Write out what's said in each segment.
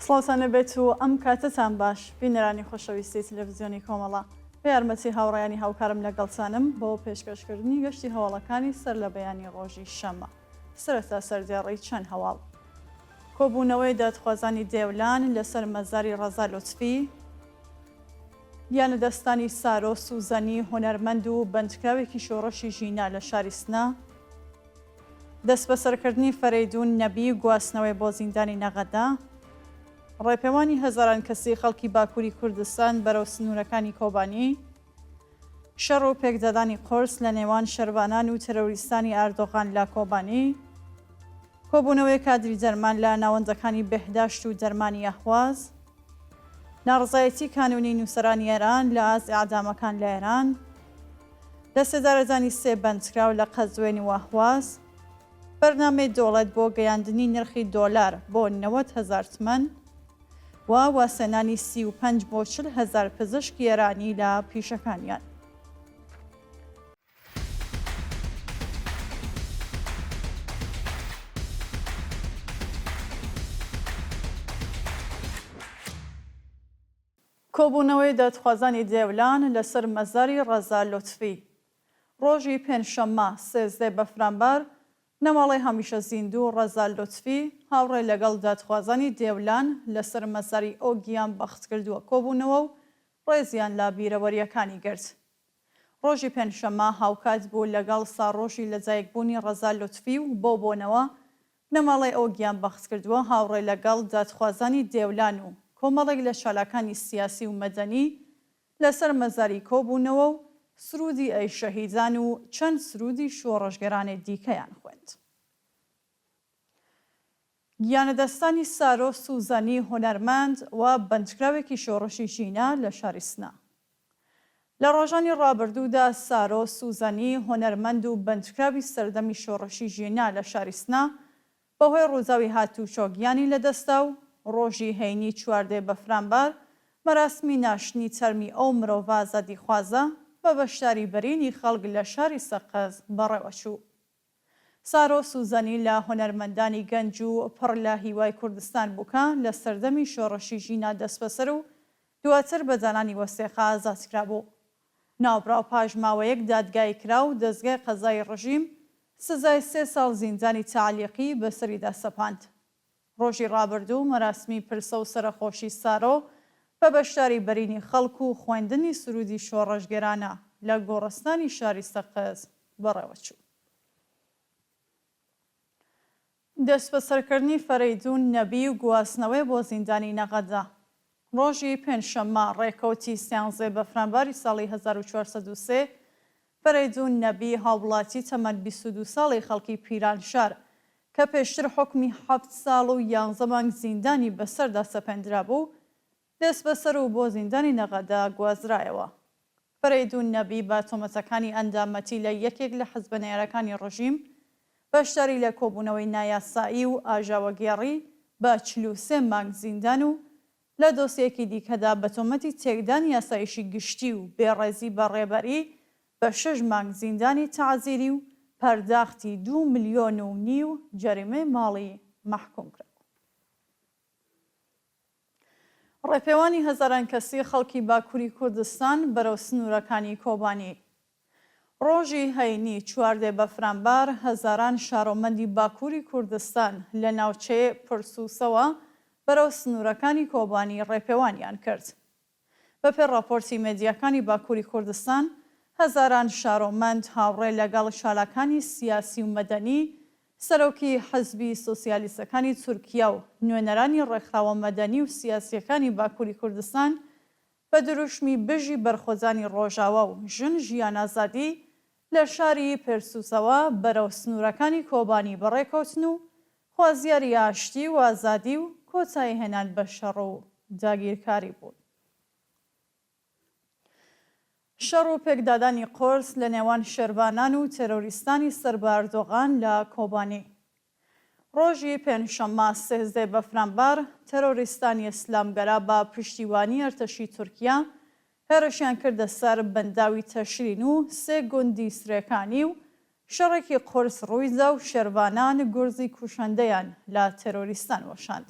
سڵاوتان لێبێت و ئەم کاتەتان باش بینەرانی خۆشەویستی تەلەڤزیۆنی کۆمەڵە بە یارمەتی هاوڕێیانی هاوکارم لەگەڵتانم بۆ پێشکەشکردنی گەشتی هەواڵەکانی سەر لە بەیانی ڕۆژی شەممە سەرەتا سەردێڕی چەند هەواڵ کۆبوونەوەی دادخوازانی دێولان لەسەر مەزاری ڕەزا لوتفی گیانلەدەستدانی سارۆ سوزەنی هونەرمەند و بەندکراوێکی شۆڕشی ژینا لە شاری سنە، دەستبەسەرکردنی فەرەیدوون نەبی و گواستنەوەی بۆ زیندانی نەغەدە، ڕێپێوانی هەزاران کەسی خەڵکی باکووری کوردستان بەرەو سنوورەکانی کۆبانی، شەڕ و پێکدادانی قورس لە نێوان شەرڤانان و تێرۆریستانی ئاردۆغان لە کۆبانی، کۆبوونەوەی کادری دەرمان لە ناوەندەکانی بێهداشت و دەرمانی ئەهواز، ناڕەزایەتی کانوونی نووسەرانی ئێران لە ئاست ئێعدامەکان لە ئێران، لەسێدارەدانی سێ بەندکراو لە قەزوێن و ئەهواز، بەرنامەی دۆڵەت بۆ گەیاندنی نرخی دۆلار بۆ 90 هەزار تمەن و وازهێنانی 35 بۆ 40 هەزار پزشکی ئێرانی لە پیشەکانیان. کۆبوونەوەی دادخوازانی دێولان لەسەر مەزاری ڕەزا لوتفی ڕۆژی پێنجشەممە 13 بەفرانبار بنەماڵەی هەمیشە زیندوو ڕەزا لوتفی هاوڕێ لەگەڵ دادخوازانی دێولان لەسەر مەزاری ئەو گیان بەختکردووە کۆبوونەوە و ڕێزیان لە بیرەوەرییەکانی گرت. ڕۆژی پێنجشەممە هاوکات بوو لەگەڵ ساڕۆژی لەدایکبوونی ڕەزا لوتفی و بەو بۆنەوە بنەماڵەی ئەو گیانبەختکردووە هاوڕێ لەگەڵ دادخوازانی دێولان و کۆمەڵێک لە چالاکانی سیاسی و مەدەنی لەسەر مەزاری کۆبوونەوە و سروودی ئەی شەهیدان و چەند سروودی شۆڕشگێرانەی دیکەیان خوێند. گیانلەدەستدانی سارۆ سوزانی هونەرمەند و بەندکراوێکی شۆڕشی ژینا لە شاری سنە. لە ڕۆژانی ڕابردوودا سارۆ سوزانی هونەرمەند و بەندکراوی سەردەمی شۆڕشی ژینا لە شاری سنە بەهۆی ڕووداوی هاتووچۆ گیانی لەدەستدا و ڕۆژی هەینی 14 بەفرانبار مەراسمی ناشتنی تەرمی ئەو مرۆڤە ئازادیخوازە بە بەشداری بەرینی خەڵک لە شاری سەقز بەڕێوەچوو. سارۆ سوزەنی لە هونەرمەندانی گەنج و پڕ لە هیوای کوردستان بوو کە لە سەردەمی شۆڕشی ژینا دەستبەسەر و دواتر بە دانانی وەسێقە ئازاد کرابوو. ناوبراو پاش ماوەیەک دادگایی کرا و دەزگای قەزایی ڕژیم سزای سێ ساڵ زیندانی تەعلیقی بەسەریدا سەپاند. ڕۆژی ڕابردوو مەراسمی پرسە و سەرەخۆشی سارۆ بە بەشداری بەرینی خەڵک و خوێندنی سروودی شۆڕشگێرانە لە گۆڕستانی شاری سەقز بەڕێوەچوو. دەستبەسەرکردنی فەرەیدوون نەبی و گواستنەوەی بۆ زیندانی نەغەدە ڕۆژی پێنجشەممە ڕێکەوتی سیانزەی بەفرانباری ساڵی 1403 فەرەیدوون نەبی هاووڵاتی تەمەن 22 ساڵی خەڵکی پیرانشار کە پێشتر حوکمی حەفت ساڵ و یانزە مانگ زیندانی بەسەردا سەپێندرابوو، دەستبەسەر و بۆ زیندانی نەغەدە گوازرایەوە. فەرەیدوون نەبی بە تۆمەتەکانی ئەندامەتی لە یەکێک لە حزبە نەیارەکانی ڕژیم، بەشداری لە کۆبوونەوەی نایاسایی و ئاژاوەگێڕی بە 43 مانگ زیندان و لە دۆسیەیەکی دیکەدا بە تۆمەتی تێکدانی ئاسایشی گشتی و بێڕێزی بە ڕێبەری بە شەش مانگ زیندانی تەعزیری و پەرداختی دوو ملیۆن و نیو جەریمەی ماڵی مەحکوم کرا. ڕێپێوانی هەزاران کەسی خەڵکی باکووری کوردستان بەرەو سنوورەکانی کۆبانی. ڕۆژی هەینی 14 بەفرانبار هەزاران شارۆمەندی باکووری کوردستان لە ناوچەی پرسوسەوە بەرەو سنوورەکانی کۆبانی ڕێپێوانیان کرد. بەپێ ڕاپۆرتی مێدیاکانی باکووری کوردستان، هەزاران شارۆمەند هاوڕێ لەگەڵ چالاکانی سیاسی و مەدەنی، سەرۆکی حزبی سۆسیالیستەکانی تورکیا و نوێنەرانی ڕێکخراوە مەدەنی و سیاسییەکانی باکووری کوردستان بە دروشمی بژی بەرخۆدانی ڕۆژاوا و ژن ژیان ئازادی لە شاری پرسوسەوە بەرەو سنوورەکانی کۆبانی بەڕێکەوتن و خوازیاری ئاشتی و ئازادی و کۆتاییهێنان بە شەڕ و داگیرکاری بوون. شەڕ و پێکدادانی قورس لە نێوان شێرڤانان و تێرۆریستانی سەر بە ئەردۆغان لە کۆبانی. ڕۆژی پێنجشەممە 13 بەفرانبار، تێرۆریستانی ئیسلامگەرا بە پشتیوانی ئەرتەشی تورکیا هێرشیان کردە سەر بەنداوی تەشرین و سێ گوندی سرێکانی و شەڕێکی قورس ڕوویدا و شێرڤانان گورزی کوشەندەیان لە تێرۆریستان وەشاند.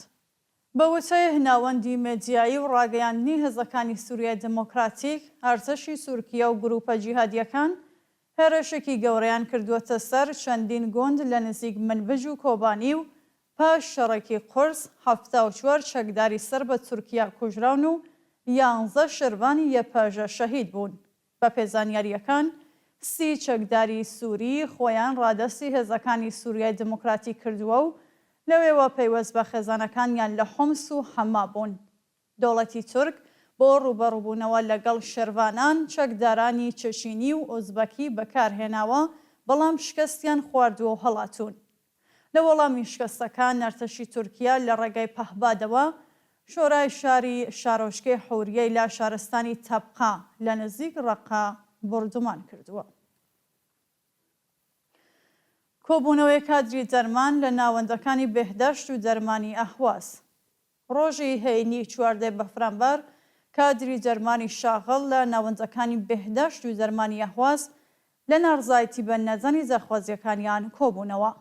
بە وتەی ناوەندی مێدیایی و ڕاگەیاندنی هێزەکانی سوریای دێمۆکراتیک، ئەرتەشی تورکیە و گرووپە جیهادییەکان هێرشێکی گەورەیان کردووەتە سەر چەندین گوند لە نزیک منبج و کۆبانی و پاش شەڕێکی قورس 74 چەکداری سەر بە تورکیا کوژراون و یانزە شەرڤانی یەپەژە شەهید بوون. بەپێ زانیارییەکان، سی چەکداری سوری خۆیان ڕادەستی هێزەکانی سوریای دیموکراتیک کردووە و لەوێوە پەیوەست بە خێزانەکانیان لە حومس و حەما بوون. دەوڵەتی تورک بۆ ڕووبەڕووبوونەوە لەگەڵ شەرڤانان، چەکدارانی چەچینی و ئۆزبەکی بەکارهێناوە، بەڵام شکەستیان خواردووە و هەڵاتوون. لە وەڵامی شکەستەکان، ئەرتەشی تورکیا لە ڕێگای پەهبادەوە شۆرای شاری شارۆچکەی حوریەی لە شارستانی تەبقە لە نزیک ڕەققە بۆردومان کردووە. کۆبوونەوەی کادری دەرمان لە ناوەندەکانی بێهداشت و دەرمانی ئەهواز. ڕۆژی هەینی 14 بەفرانبار کادری دەرمانی شاغڵ لە ناوەندەکانی بێهداشت و دەرمانی ئەهواز لە ناڕزایەتی بە نەزانی داخوازییەکانیان کۆبوونەوە.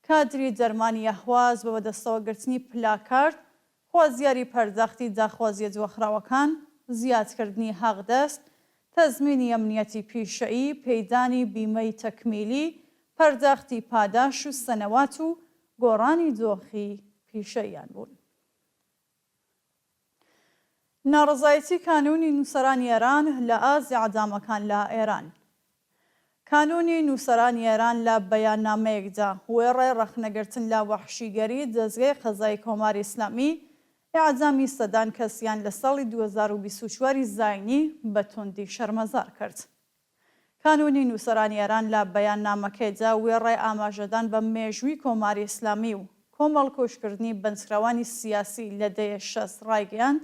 کادری دەرمانی ئەهواز بە بەدەستەوەگرتنی پلاکارد خوازیاری پەرداختی داخوازییە دواخراوەکان، زیادکردنی حەقدەست، تەزمینی ئەمنیەتی پیشەیی، پێیدانی بیمەی تەکمیلی، پەرداختی پاداش و سەنەوات و گۆڕانی دۆخی پیشەییان بوون. ناڕەزایەتی کانوونی نووسەرانی ئێران لە ئاست ئێعدامەکان لە ئێران. کانوونی نووسەرانی ئێران لە بەیاننامەیەکدا وێڕای ڕەخنەگرتن لە وەحشیگەری دەزگای قەزایی کۆماری ئیسلامی، ئێعدامی سەدان کەسیان لە ساڵی 2024 ی زایینی بە توندی شەرمەزار کرد. کانوونی نووسەرانی ئێران لە بەیاننامەکەیدا وێڕای ئاماژەدان بە مێژووی کۆماری ئیسلامی و کۆمەڵکوژکردنی بەندکراوانی سیاسی لە دەیە 60 ڕایگەیاند،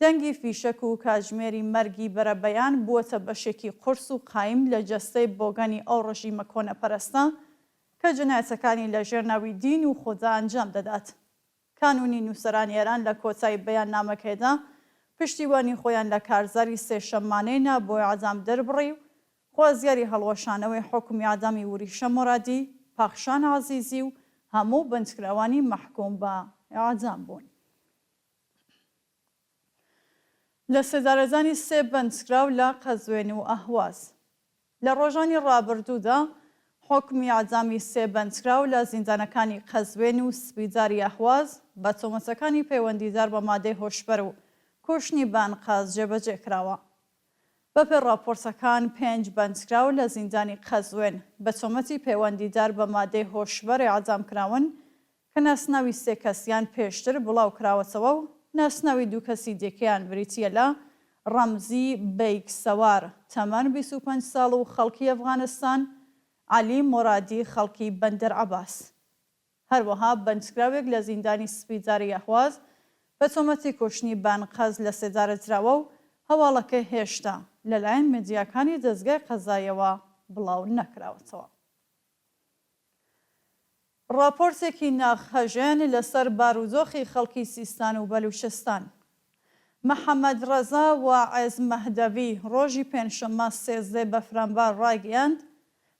دەنگی فیشەک و کاتژمێری مەرگی بەرەبەیان بووەتە بەشێکی قورس و قایم لە جەستەی بۆگەنی ئەو ڕژیمە کۆنەپەرستە کە جنایەتەکانی لە ژێر ناوی دین و خودا ئەنجام دەدات. کانوونی نووسەرانی ئێران لە کۆتایی بەیاننامەکەیدا پشتیوانی خۆیان لە کارزاری سێشەممانەی نا بۆ ئێعدام دەربڕی و خوازیاری هەڵوەشانەوەی حوکمی ئێعدامی وریشە مۆرادی، پەخشان عەزیزی و هەموو بەندکراوانی مەحکووم بە ئێعدام بوون. لەسێدارەدانی سێ بەندکراو لە قەزوێن و ئەهواز. لە ڕۆژانی ڕابردوودا حوکمی ئیعدامی سێ بەندکراو لە زیندانەکانی قەزوێن و سپیداری ئەهواز بە تۆمەتەکانی پەیوەندیدار بە مادەی هۆشبەر و کوشتنی بە ئەنقەست جێبەجێ کراوە. بەپێ ڕاپۆرتەکان پێنج بەندکراو لە زیندانی قەزوێن بە تۆمەتی پەیوەندیدار بە مادەی هۆشبەر ئیعدام کراون کە ناسناوی سێ کەسیان پێشتر بڵاو کراوەتەوە و ناسناوی دوو کەسی دیکەیان بریتییە لە ڕەمزی بەیگ سەوار تەمەن 25 ساڵ و خەڵکی ئەفغانستان، عەلی مۆرادی خەڵکی بەندەر عەباس. هەروەها بەندکراوێک لە زیندانی سپیداری ئەهواز بە تۆمەتی کوشتنی بە ئەنقەست لەسێدارە دراوە و هەواڵەکە هێشتا لەلایەن میدیاکانی دەزگای قەزایەوە بڵاو نەکراوەتەوە. ڕاپۆرتێکی ناخهەژێن لەسەر بارودۆخی خەڵکی سیستان و بەلوچستان. محەمەد ڕەزا واعز مەهدەوی ڕۆژی پێنجشەممە 13 بەفرانبار ڕایگەیاند،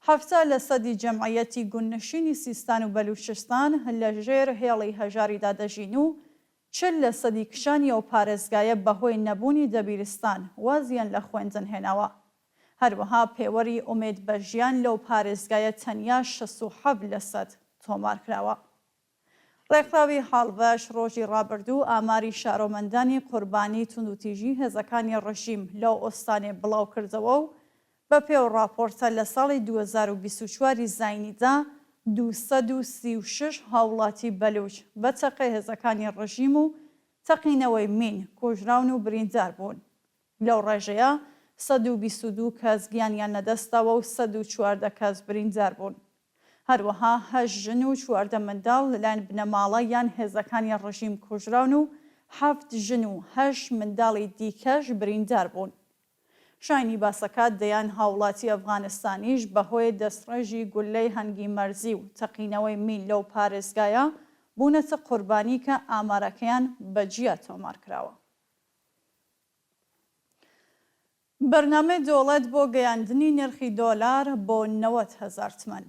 70 لەسەدی جەمعیەتی گوندنشینی سیستان و بەلوچستان لە ژێر هێڵی هەژاریدا دەژین و 40 لەسەدی کچانی ئەو پارێزگایە بەهۆی نەبوونی دەبیرستان وازیان لە خوێندن هێناوە. هەروەها پێوەری ئومێد بە ژیان لەو پارێزگایە تەنیا 67 لەسەد تۆمارکراوە. ڕێکخراوی حاڵڤەش ڕۆژی ڕابردوو ئاماری شارۆمەندانی قوربانی توندوتیژی هێزەکانی ڕژیم لەو ئوستانەی بڵاوکردەوە و بەپێو ڕاپۆرتە لە ساڵی 2024 ی زاینیدا 236 هاوڵاتی بەلوچ بە چەقەی هێزەکانی ڕژیم و تەقینەوەی مین کوژراون و بریندار بوون. لەو ڕێژەیە 122 کەس گیانیان لەدەستداوە و 114 کەس بریندار بوون. هەروەها هەشت ژن و 14 منداڵ لەلایەن بنەماڵە یان هێزەکانی ڕژیم کوژراون و حەفت ژن و هەشت منداڵی دیکەش بریندار بوون. شایانی باسەکە دەیان هاوڵاتی ئەفغانستانیش بەهۆی دەستڕێژی گوللەی هەنگی مەرزی و تەقینەوەی مین لەو پارێزگایە بوونەتە قوربانی کە ئامارەکەیان بە جیا تۆمار کراوە. بەرنامەی دۆڵەت بۆ گەیاندنی نرخی دۆلار بۆ 90 هەزار تمەن.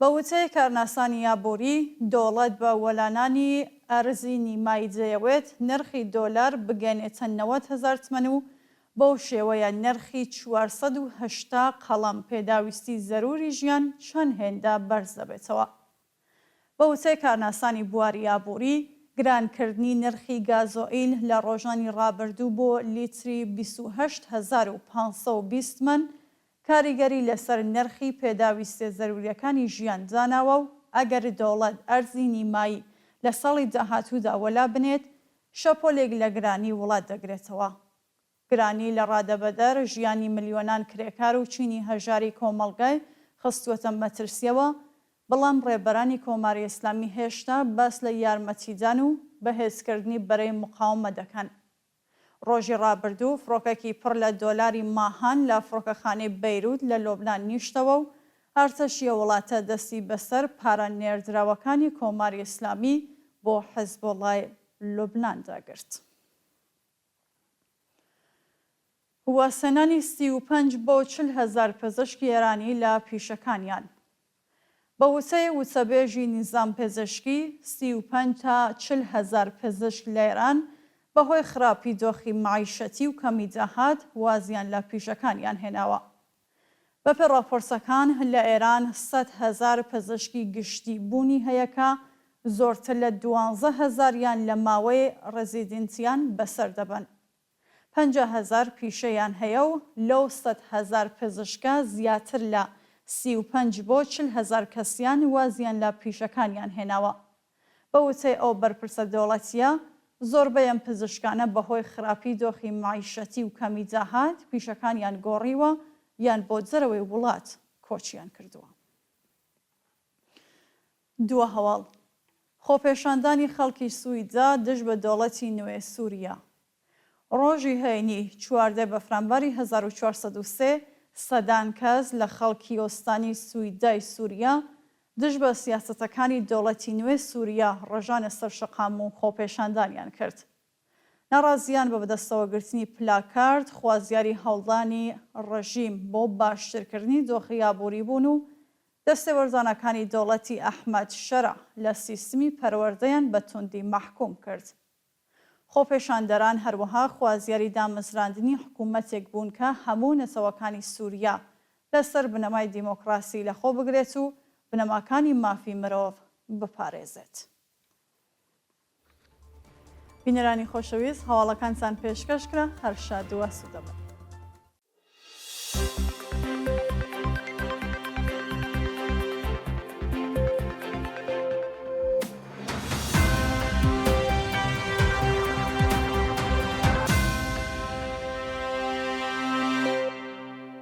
بە وتەی کارناسانی ئابووری، دەوڵەت بە وەلانانی ئەرزی نیمایی دەیەوێت نرخی دۆلار بگەیەنێتە 90 هەزار تمەن و بەو شێوەیە نرخی 480 قەڵەم پێداویستی زەرووری ژیان چەند هێندە بەرز دەبێتەوە. بە وتەی کارناسانی بواری ئابووری، گرانکردنی نرخی گازۆئیل لە ڕۆژانی ڕابردوو بۆ لیتری 28,520 تمەن کاریگەری لەسەر نرخی پێداویستیە زەروریەکانی ژیان داناوە و ئەگەر دەوڵەت ئەرزی نیمایی لە ساڵی داهاتوودا وەلا بنێت، شەپۆلێک لە گرانی وڵات دەگرێتەوە. گرانی لە ڕادەبەدەر ژیانی ملیۆنان کرێکار و چینی هەژاری کۆمەڵگای خستووەتە مەترسیەوە، بەڵام ڕێبەرانی کۆماری ئیسلامی هێشتا باس لە یارمەتیدان و بەهێزکردنی بەرەی موقاومە دەکەن. ڕۆژی ڕابردوو فڕۆکەکی پڕ لە دۆلاری ماهان لە فڕۆکەخانەی بەیروت لە لوبنان نیشتەوە و ئەرتەشی ئەو وڵاتە دەستی بەسەر پارە نێردراوەکانی کۆماری ئیسلامی بۆ حزبوڵای لوبناندا گرت. وەسێنانی 35 بۆ 40 هەزار پزشکی ئێرانی لە پیشەکانیان. بە وتەی وتەبێژی نیزام پزشکی، 35 تا 40 هەزار پزشک لە ئێران بە هۆی خراپی دۆخی مەعیشەتی و کەمی داهات وازیان لە پیشەکانیان هێناوە. بەپێ ڕاپۆرتەکان لە ئێران 100 هەزار پزشکی گشتی بوونی هەیە کە زۆرتر لە دوانزە هەزاریان لە ماوەی ڕزیدنتیان بەسەر دەبەن. 50 هەزار پیشەیان هەیە و لەو 100 هەزار پزشکە زیاتر لە 35 بۆ 40 هەزار کەسیان وازیان لە پیشەکانیان هێناوە. بە وتەی ئەو بەرپرسە دەوڵەتییە، زۆربەی ئەم پزشکانە بەهۆی خراپی دۆخی مەعیشەتی و کەمی داهات پیشەکانیان گۆڕیوە یان بۆ دەرەوەی وڵات کۆچیان کردووە. دوا هەواڵ، خۆپێشاندانی خەڵکی سویدا دژ بە دەوڵەتی نوێ سوریا. ڕۆژی هەینی 14 بەفرانباری 1403 سەدان کەس لە خەڵکی ئۆستانی سویدای سوریا دژ بە سیاسەتەکانی دەوڵەتی نوێ سوریا ڕژانە سەر شەقام و خۆپێشاندانیان کرد. ناڕازیان بە بەدەستەوەگرتنی پلاکارد خوازیاری هەوڵدانی ڕژیم بۆ باشترکردنی دۆخی ئابووری بوون و دەستێوەردانەکانی دەوڵەتی ئەحمەد شەرع لە سیستمی پەروەردەیان بە توندی مەحکووم کرد. خۆپێشاندەران هەروەها خوازیاری دامەزراندنی حکوومەتێک بوون کە هەموو نەتەوەکانی سووریا لەسەر بنەمای دیمۆکراسی لەخۆ بگرێت و بنەماکانی مافی مرۆڤ بپارێزێت. بینەرانی خۆشەویست هەواڵەکانتان پێشکەش کرا، هەر شاد و ئاسوودە بن.